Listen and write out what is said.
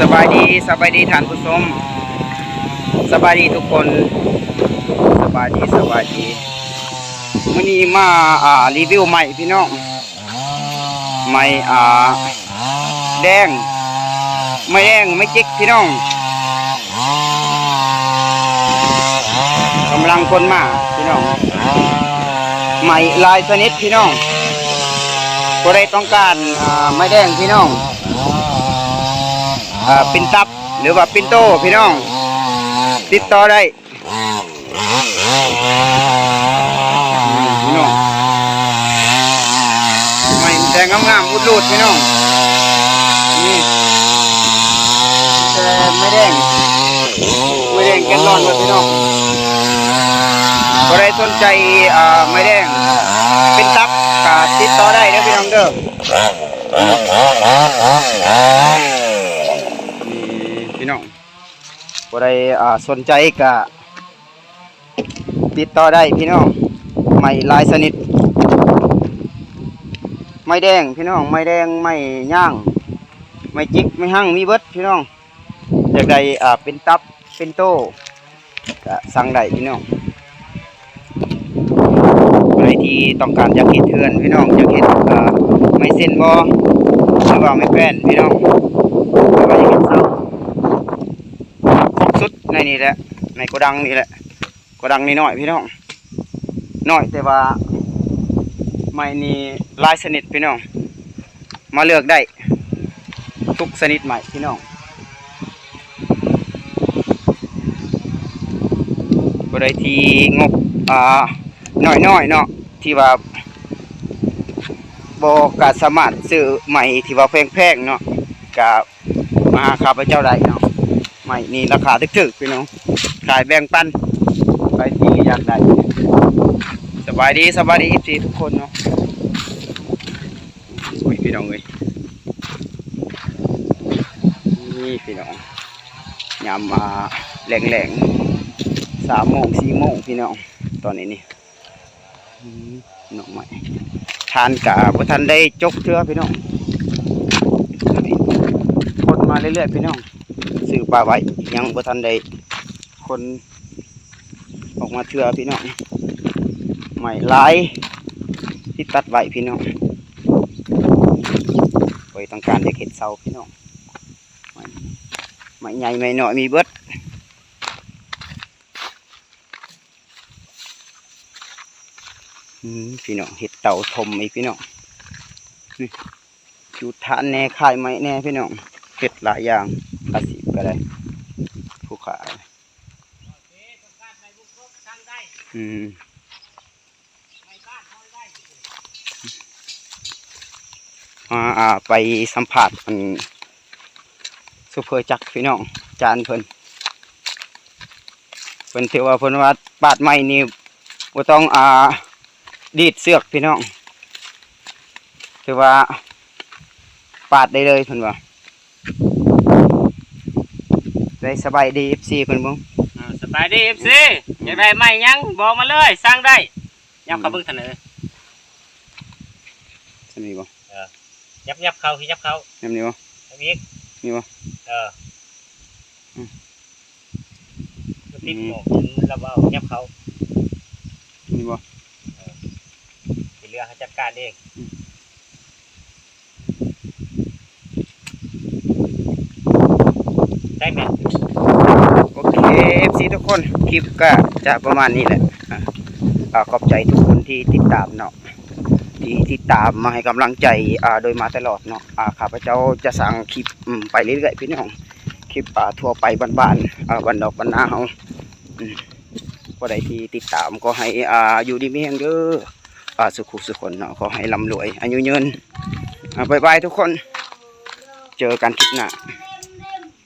ສະບາຍດີ ສະບາຍດີທ່ານຜູ້ຊົມ ສະບາຍດີທຸກຄົນ ສະບາຍດີ ສະບາຍດີ. ມື້ນີ້ມາ ອ່າ ຣີວິວໄມ້ພີ່ນ້ອງ ໄມ້ ອ່າ ແດງ ໄມ້ແດງ ໄມ້ຈິກພີ່ນ້ອງ ກຳລັງຂົນມາພີ່ນ້ອງ ໄມ້ຫຼາຍຊະນິດພີ່ນ້ອງ. ຜູ້ໃດຕ້ອງການ ອ່າ ໄມ້ແດງພີ່ນ້ອງ ອ່າ ປິນຕັບ ຫຼືວ່າປິນໂຕພີ່ນ້ອງ ຕິດຕໍ່ໄດ້. ພີ່ນ້ອງ ໄມ້ແດງງາມໆ ອຸດລູດພີ່ນ້ອງ ນີ້ ແຕ່ໄມ້ແດງ ໄມ້ແດງແກ່ນລອນໝົດພີ່ນ້ອງ. ຜູ້ໃດສົນໃຈ ອ່າ ໄມ້ແດງ ປິນຕັບ ກະຕິດຕໍ່ໄດ້ເດີພີ່ນ້ອງເດີ ນີ້ພີ່ນ້ອງ. ຜູ້ໃດ ອ່າ ສົນໃຈກະຕິດຕໍ່ໄດ້ພີ່ນ້ອງ ໄມ້ຫຼາຍຊະນິດ ໄມ້ແດງພີ່ນ້ອງ ໄມ້ແດງ ໄມ້ຍາງ ໄມ້ຈິກ ໄມ້ຮັງ ມີເບິດພີ່ນ້ອງ. ຢາກໄດ້ ອ່າ ເປັນຕັບເປັນໂຕກະສັ່ງໄດ້ພີ່ນ້ອງ. ໃຜທີ່ຕ້ອງການຢາກເຮັດເຮືອນພີ່ນ້ອງ ຢາກເຮັດ ອ່າ ໄມ້ເຊັນບໍ ຫຼືວ່າໄມ້ແປ້ນພີ່ນ້ອງ ຫຼືວ່າຢາກເຮັດເສົາ ຄົບຊຸດໃນນີ້ແຫຼະ ໃນໂກດັງນີ້ແຫຼະ ໂກດັງນ້ອຍໆພີ່ນ້ອງ ນ້ອຍແຕ່ວ່າໄມ້ນີ້ຫຼາຍຊະນິດພີ່ນ້ອງ ມາເລືອກໄດ້ທຸກຊະນິດໄມ້ພີ່ນ້ອງ. ຜູ້ໃດທີ່ງົບ ອ່າ ນ້ອຍໆເນາະ ທີ່ວ່າບໍ່ກະສາມາດຊື້ໄມ້ທີ່ວ່າແພງໆເນາະ ກະມາຫາຂ້າພະເຈົ້າໄດ້ເນາະ. ໄມ້ນີ້ລາຄາຖືກໆພີ່ນ້ອງ ຂາຍແບ່ງປັນໃຜທີ່ຢາກໄດ້. ສະບາຍດີ ສະບາຍດີ ເອັຟຊີ ທຸກຄົນເນາະ. ໂອ້ຍ ພີ່ນ້ອງເອີຍ ນີ້ພີ່ນ້ອງ ຍາມ ອ່າ ແລງໆ ສາມໂມງ ສີ່ໂມງພີ່ນ້ອງ ຕອນນີ້ນີ້ ອືມ ໜໍ່ໄມ້ ທານກະບໍ່ທັນໄດ້ຈົກເທື່ອພີ່ນ້ອງ ຂົນມາເລື້ອຍໆພີ່ນ້ອງ ຊື້ປາໄວ້ ຍັງບໍ່ທັນໄດ້ຂົນ ອອກມາເທື່ອພີ່ນ້ອງ ໄມ້ຫຼາຍທີ່ຕັດໄວ້ພີ່ນ້ອງ. ຂ້ອຍຕ້ອງການຢາກເຮັດເສົາພີ່ນ້ອງ ໄມ້ ໄມ້ໃຫຍ່ໄມ້ນ້ອຍມີເບິດ. ອືມ ພີ່ນ້ອງ ເຮັດເຕົາຖົມອີກພີ່ນ້ອງ ນີ້ ຈູດຖ່ານແດ່ ຂາຍໄມ້ແດ່ພີ່ນ້ອງ ເຮັດຫຼາຍຢ່າງ ອາຊີບກະໄດ້ ຜູ້ຂາຍ ອືມ ມາ ອ່າ ໄປສຳພາດອັນ ໂຊເຟີຈັກພີ່ນ້ອງ ຈານເພິ່ນ ເພິ່ນຖືວ່າ ເພິ່ນວ່າປາດໄມ້ນີ້ບໍ່ຕ້ອງ ອ່າ ດີດເຊືອກພີ່ນ້ອງ ຖືວ່າປາດໄດ້ເລີຍເພິ່ນວ່າ. ໄດ້ ສະບາຍດີ ເອັຟຊີ ເພິ່ນເບິ່ງ ອ່າ ສະບາຍດີ ເອັຟຊີ ຢາກໄດ້ໄມ້ຫຍັງບອກມາເລີຍ ສັ່ງໄດ້ ຍັບເຂົ້າເບິ່ງທາງໃນ ຊັ້ນນີ້ບໍ່? ເອີ ຍັບ ຍັບເຂົ້າ ຍັບເຂົ້າ ຍັບນີ້ບໍ່? ຍັບອີກ ນີ້ບໍ່? ເອີ ອືມ ມັນຕິດໝອກ ລະເວົ້າ ຍັບເຂົ້າ ນີ້ບໍ່? ເອີ ທີ່ເຫຼືອເຮົາຈັດການເອງ ອືມ ໄດ້ແມ່ນ ໂອເຄ ເອັຟຊີ ທຸກຄົນ ຄລິບກະຈະປະມານນີ້ແຫຼະ ອ່າ ຂອບໃຈທຸກຄົນທີ່ຕິດຕາມເນາະ ທີ່ຕິດຕາມມາໃຫ້ກຳລັງໃຈ ອ່າ ໂດຍມາຕະຫຼອດເນາະ ອ່າ ຂ້າພະເຈົ້າຈະສ້າງຄລິບ ອືມ ໄປເລື້ອຍໆ ພີ່ນ້ອງ ຄລິບ ອ່າ ທົ່ວໄປບ້ານໆ ອ່າ ບ້ານນອກບ້ານນາເຮົາ ອືມ ຜູ້ໃດທີ່ຕິດຕາມກໍໃຫ້ ອ່າ ຢູ່ດີມີແຮງເດີ ອ່າ ສູ່ຄູ່ສູ່ຄົນເນາະ ຂໍໃຫ້ລ່ຳລວຍ ອາຍຸຍືນ ອ່າ ບາຍບາຍທຸກຄົນ ເຈີກັນຄລິບໜ້າ.